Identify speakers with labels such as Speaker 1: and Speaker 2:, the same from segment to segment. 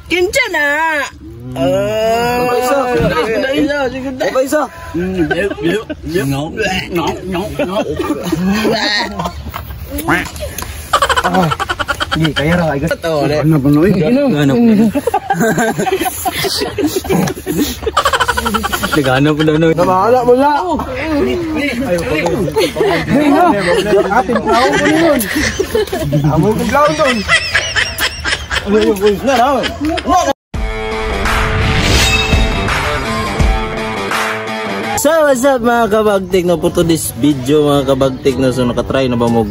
Speaker 1: Kinsa na? Oh,
Speaker 2: Isa.
Speaker 1: isa, sige na.
Speaker 2: Okay, isa.
Speaker 1: No, no, no, no.
Speaker 2: Hindi, kaya ra. Ay,
Speaker 1: Ito, ulit.
Speaker 2: Ano ba no?
Speaker 3: Ano? Naghanap na no.
Speaker 2: Bahala mo na. Hey, no. Atin, tao ko yun. Amo ko lang doon.
Speaker 1: Na, na. So, what's up mga kabagtik no? For this video mga kabagtik no, so nakatry na ba mo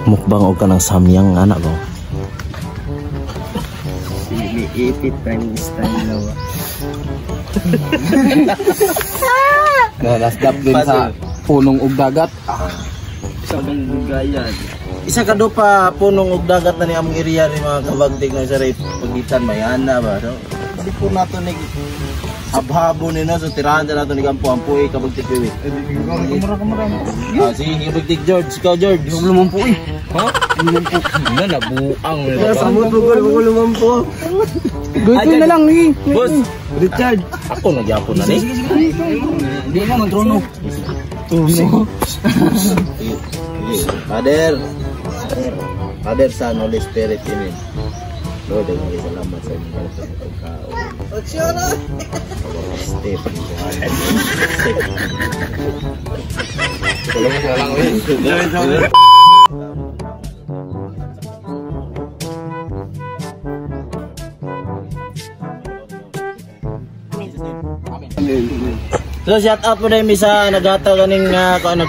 Speaker 1: mukbang og kanang samyang anak ko?
Speaker 2: Ipit pa yung style na ba?
Speaker 3: No, last drop din sa punong ug dagat.
Speaker 1: Isa kang bugayan. Isa ka do pa punong og dagat na ni among area ni mga kabagtik no, sa ray pagitan mayana ba. So, di po nato ni habhabo ni no, so tirahan na nato ni Kampo Ampuy kabagtik wiwi.
Speaker 3: Kamura kamura.
Speaker 1: Ah, sige kabagtik George, ikaw George.
Speaker 3: Lumampo eh.
Speaker 1: Ha? Lumampo. Na nabuang.
Speaker 2: Samot bukol bukol lumampo.
Speaker 3: Goito na lang eh.
Speaker 1: Boss,
Speaker 2: Richard.
Speaker 1: ako nagyapon na ni.
Speaker 3: Hindi mo man trono. Trono.
Speaker 1: Sige. Father. Father, Son, Holy Spirit, Amen. Lord, ang mga salamat sa inyong kalapit na pagkaon. Step. Step. So shout out po na yung isa naghatag kaning nag ano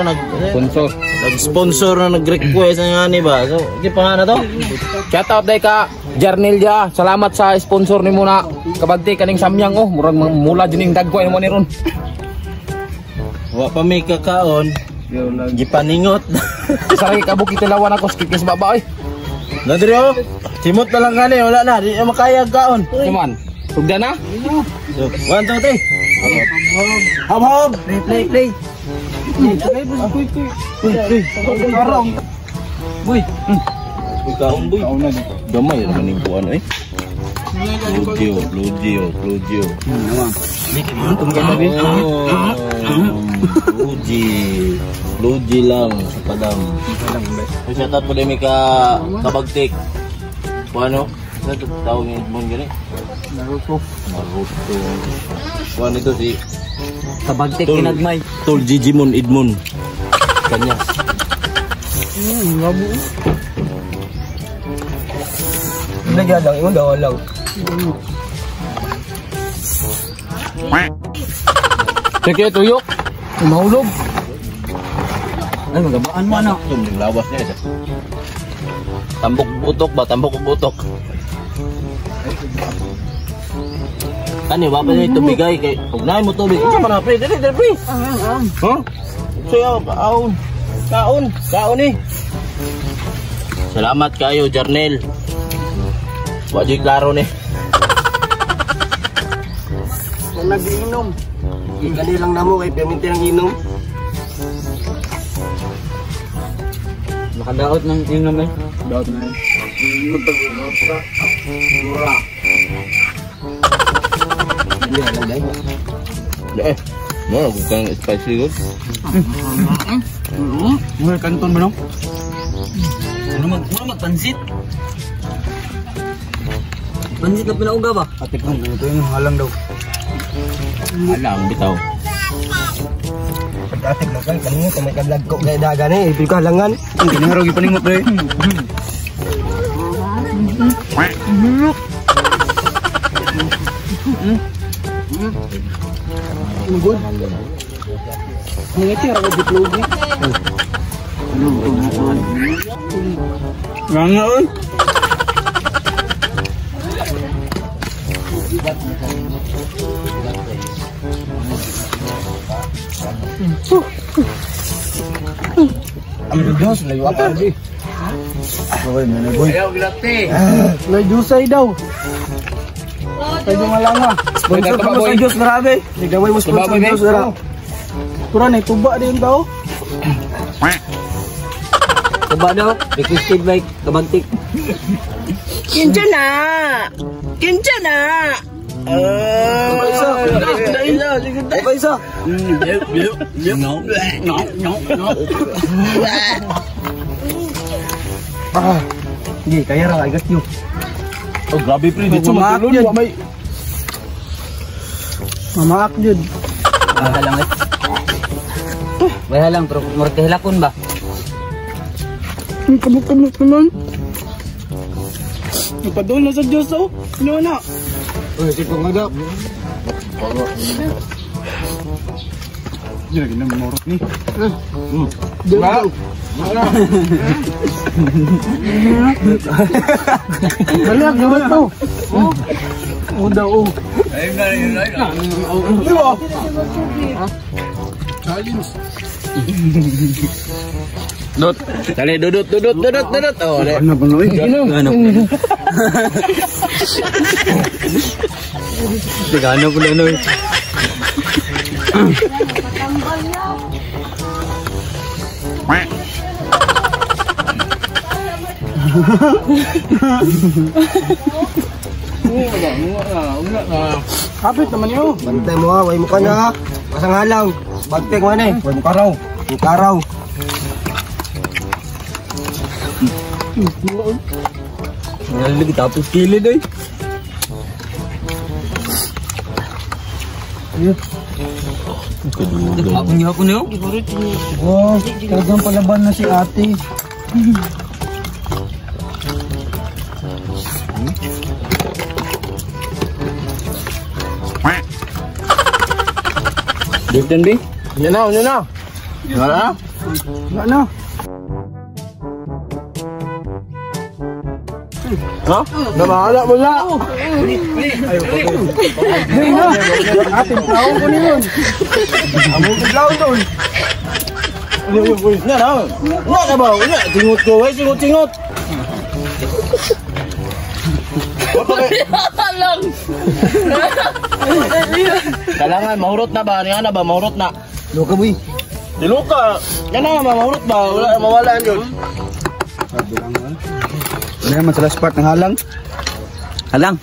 Speaker 1: nag
Speaker 3: Sponsor.
Speaker 1: nag-sponsor na nag-request na nga ni ba. So, di pa nga na to.
Speaker 3: Shout out day ka Jarnel ja. Salamat sa sponsor nimo na kabagti kaning samyang oh. Murag mula jud ning dagko mo ni ron.
Speaker 1: Wa pa may kakaon. Gipaningot.
Speaker 3: Sa ra ka bukit tilawan ako skip sa baba oy.
Speaker 1: Na diri oh. Simot na lang gani, wala na, di na makaya kaon.
Speaker 3: Kuman. Tugda na.
Speaker 1: So, 1 2 3. Hab hab.
Speaker 2: Play, play, play.
Speaker 3: Boy.
Speaker 1: Uy, kaon boy. Gamay ra man ning kuan eh. Plugio, plugio, plugio. Plugi. Plugi lang sa padang. Uy, shout out po din may ka kabagtik. Paano? Sa tawag ni Edmond gani?
Speaker 3: Naruto.
Speaker 1: Naruto. Kuan ito si
Speaker 3: Kabagtik
Speaker 1: Tol.
Speaker 3: kinagmay.
Speaker 1: Tol Gigimon Edmond. Kanya.
Speaker 2: Lagyan lang, ingon daw lang.
Speaker 3: Sige tuyok. Mahulog.
Speaker 2: Ay, magabaan mo ano.
Speaker 1: Yung lawas niya isa. Tambok butok ba? Tambok butok. Ani wa pa niya tubigay kay ug naay mo tubig. Unsa man na pre? Dili dili pre. Huh? Sayo kaon. Kaon, kaon ni. Salamat kayo Jarnel. Wa jud klaro ni.
Speaker 2: Kung nag-iinom. Ikali lang namo kay perminti ng inom.
Speaker 3: Nakadaot ng inom eh. Daot na.
Speaker 2: Mura.
Speaker 1: Eh. Mo kung kang spicy good.
Speaker 3: Mga kanton ba no? Ano mag mura magpansit? Pansit na pinauga ba?
Speaker 2: Ate ko, ito yung halang daw.
Speaker 1: Alam bitaw.
Speaker 2: Pag-atik na kan, kanina kung may kablog ko kay dagan eh, ibig ko halangan.
Speaker 3: Hindi na raw gipaningot pre.
Speaker 2: Good.
Speaker 3: Ngiti ra ko diplogi. Nga oy.
Speaker 2: Ang Diyos, layo pa di. Boy,
Speaker 3: Ayaw gilate.
Speaker 2: Lay Diyosay daw. Tayo nga lang ah.
Speaker 3: Boy,
Speaker 2: Sponsor
Speaker 3: taba,
Speaker 2: ka mo
Speaker 3: boy.
Speaker 2: sa Diyos, grabe. Nagaway mo sponsor
Speaker 3: Tuba, boy,
Speaker 2: Diyos, dara. Tura na, tuba din daw.
Speaker 3: Tuba daw, requested by Kabagtik.
Speaker 1: Kinsa na? Kinsa na? Oh, isa.
Speaker 3: No, no, no, no.
Speaker 2: Ah. Sige, kaya ra, I got you.
Speaker 1: Oh, grabe pre, dito matulon wa may
Speaker 2: Mamaak jud.
Speaker 4: Halang eh. May halang pero murag kahilakon ba?
Speaker 2: Ang kamot-kamot naman. Nagpadol na sa Diyos oh. Ano na?
Speaker 3: Uy, sige nga daw. Dili na morot ni.
Speaker 2: Ba? Balag naman to. Oh daw oh.
Speaker 3: Challenge.
Speaker 1: Dot. Dali dudut dudut dudut dudut. Oh, dali.
Speaker 3: Ano ba no?
Speaker 4: Ano? Nagano ko na no.
Speaker 2: Kapit naman yun.
Speaker 5: Bantay mo ha, way mo ka na ha. Kasang halang. Bagtek man eh.
Speaker 3: Way mo karaw.
Speaker 5: Yung karaw.
Speaker 4: Nalagi tapos kilid oy. Ako niyo.
Speaker 2: Wow, talagang palaban na si ate.
Speaker 3: Dito bi.
Speaker 1: Yan na, yan na. Wala?
Speaker 2: Wala na.
Speaker 1: Ha? Nabahala mo na.
Speaker 2: Hindi na. Ate, plawon ko niyon.
Speaker 1: Amo ko plawon doon. Na na. Na ka ba? Na tingot ko, ay singot singot.
Speaker 6: Lang.
Speaker 1: Kailangan mahurot na ba? Niya na ba mahurot na?
Speaker 5: Luka boy.
Speaker 1: Diluka. Yan na mahurot ba? Wala mawala yun.
Speaker 3: Ano naman sa last part ng halang?
Speaker 4: Halang.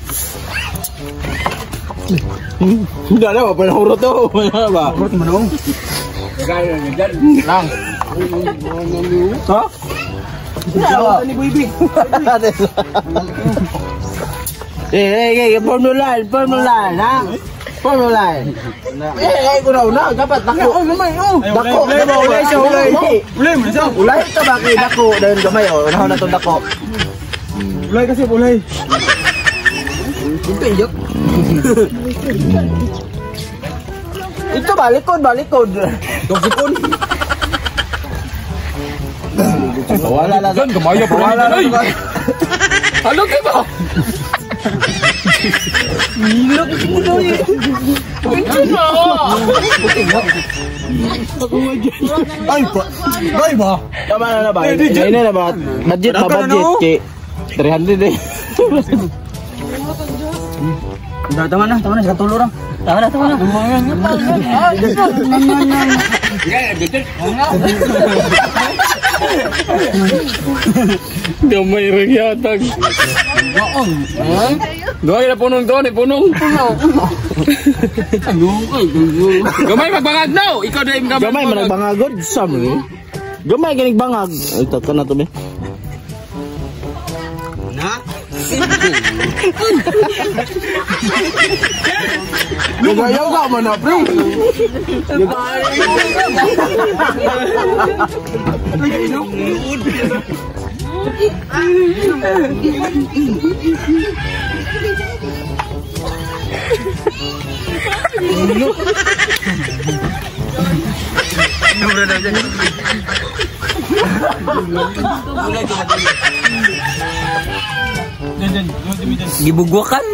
Speaker 1: Hindi na ba panahurot to. Wala ba?
Speaker 3: Mahurot mo noong.
Speaker 1: Lang. Ha?
Speaker 2: Wala ni Boy B.
Speaker 1: Eh, eh, formula, formula, ha? Formula. Eh, eh, ko na dapat dako.
Speaker 2: Oh, gamay, oh.
Speaker 1: Dako, dako, ulay siya, ulay.
Speaker 3: Ulay mo na siya.
Speaker 1: Ulay ka ba kay dako dayon gamay oh, unahon na tong dako.
Speaker 3: Ulay kasi ulay.
Speaker 1: Ito iyok. Ito ba likod ba likod.
Speaker 3: Toksikon.
Speaker 1: Wala na.
Speaker 3: Dan gamaya pa.
Speaker 1: Wala na.
Speaker 3: Ano ka ba? Ay ba? Ay ba?
Speaker 1: Tama na na ba? Hindi na ba? Budget ba budget kay 300 eh.
Speaker 4: Tama na, tama na, sa tulo ra. Tama na, tama na.
Speaker 3: Gamay rin yatag. Doy na punong doon, punong. Gamay magbangag no. Ikaw dai gamay.
Speaker 1: Gamay man nagbangagod sa mo ni. Gamay ganig bangag. Ay taka na to be.
Speaker 4: Na.
Speaker 1: Lugayaw ka man na pre.
Speaker 4: Gibugwakan.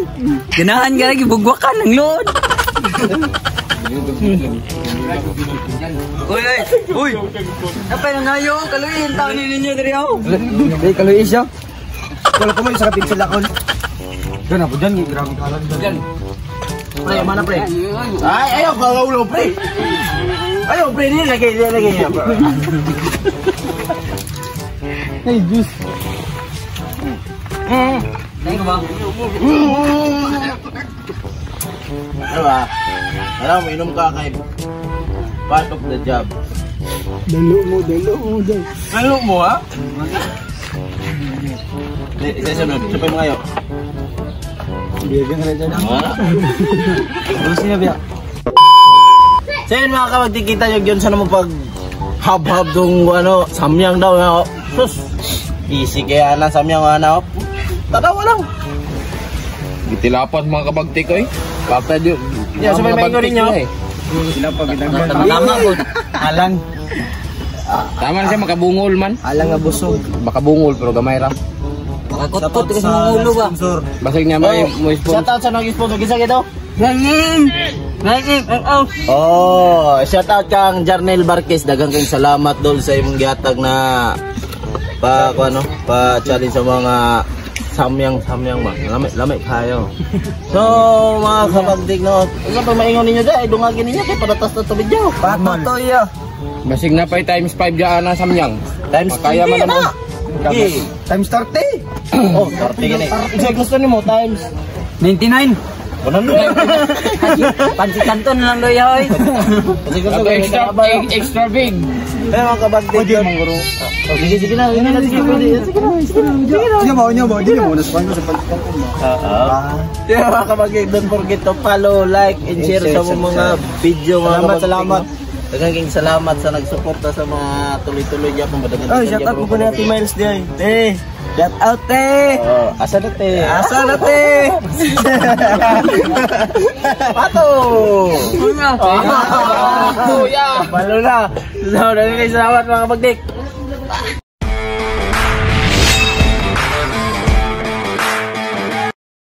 Speaker 4: Ganahan ka na gibugwakan ang load. Uy, uy, uy. Napay na ngayo, kaluin taon ni ninyo diri oh.
Speaker 5: Hindi, kaluin siya. Kala ko may sa kapit sila kon.
Speaker 3: Diyan ako dyan, grabe ka lang dyan.
Speaker 1: Pre, mana pre? Ay, ayaw ka ulo pre. Ayaw pre, ni lagi lagi.
Speaker 2: Ay, juice.
Speaker 4: Dai ko ba?
Speaker 1: Ano ba? Alam mo, inom ka kay part of the job.
Speaker 2: Dalo mo, dalo mo, dalo.
Speaker 1: Ano mo ha? Isa sunod, supay mo kayo.
Speaker 2: Biyagan ka na dyan.
Speaker 1: Wala.
Speaker 2: Gusto niya biya.
Speaker 1: So yun mga kabagdi, kita nyo yun sa naman pag hab-hab dong ano, samyang daw na. Sus, easy kaya na samyang ano. Tatawa lang.
Speaker 3: Gitilapas mga kabagtik oy. Papa di.
Speaker 1: Yeah, sabay may ingon ninyo.
Speaker 4: Tama ko.
Speaker 2: Alang.
Speaker 3: Tama na siya makabungol man.
Speaker 2: Alang nga busog.
Speaker 3: Makabungol pero gamay ra.
Speaker 4: Makakutkot ka sa mga ulo ba?
Speaker 2: Sponsor.
Speaker 3: Basig niya may mo
Speaker 1: Shout out sa nag-sponsor. Kisa kito?
Speaker 4: Gangin! Gangin! Oh!
Speaker 1: Oh, shout out kang Jarnel Barquez. Daghang kayong salamat dol sa imong gihatag na pa ko ano, pa challenge sa mga samyang samyang ba. Lami lami kayo. So mga kabagdig no, ano pa maingon ninyo dai, dungagin ninyo kay padatas na tubig daw.
Speaker 5: Pato iya.
Speaker 3: Basig na pa'y times 5 dyan na samyang.
Speaker 1: Times
Speaker 3: Makaya man
Speaker 1: 20
Speaker 3: naman.
Speaker 1: na. Eh.
Speaker 5: Times 30.
Speaker 1: Oh, 30 gani. Isa gusto nimo times
Speaker 4: 99!
Speaker 1: 100.
Speaker 4: Pansit kanton na lang doy hoy.
Speaker 1: Kasi gusto
Speaker 3: Ato
Speaker 1: ko
Speaker 3: extra extra big.
Speaker 1: Eh mga kabagdig. Oh, sige sige na, sige na, sige pwede. Sige na, sige na. Sige na.
Speaker 2: Sige ba, niyo ba? Di mo na sa sa pagkakas ko ba?
Speaker 1: Kaya mga kabagay, don't forget to follow, like, and share sa mga video mga
Speaker 2: Salamat,
Speaker 1: kabagay,
Speaker 2: salamat.
Speaker 1: no? Daghang king salamat sa nagsuporta sa mga tuloy-tuloy gyapon ba daghang
Speaker 5: Oh, shout out ko na Ate Miles di ay. Te. Shout out te.
Speaker 1: Oh, asa na te?
Speaker 5: Asa na te?
Speaker 1: Pato!
Speaker 3: Kuya.
Speaker 1: Balo na. So, daghang salamat mga kabagdik.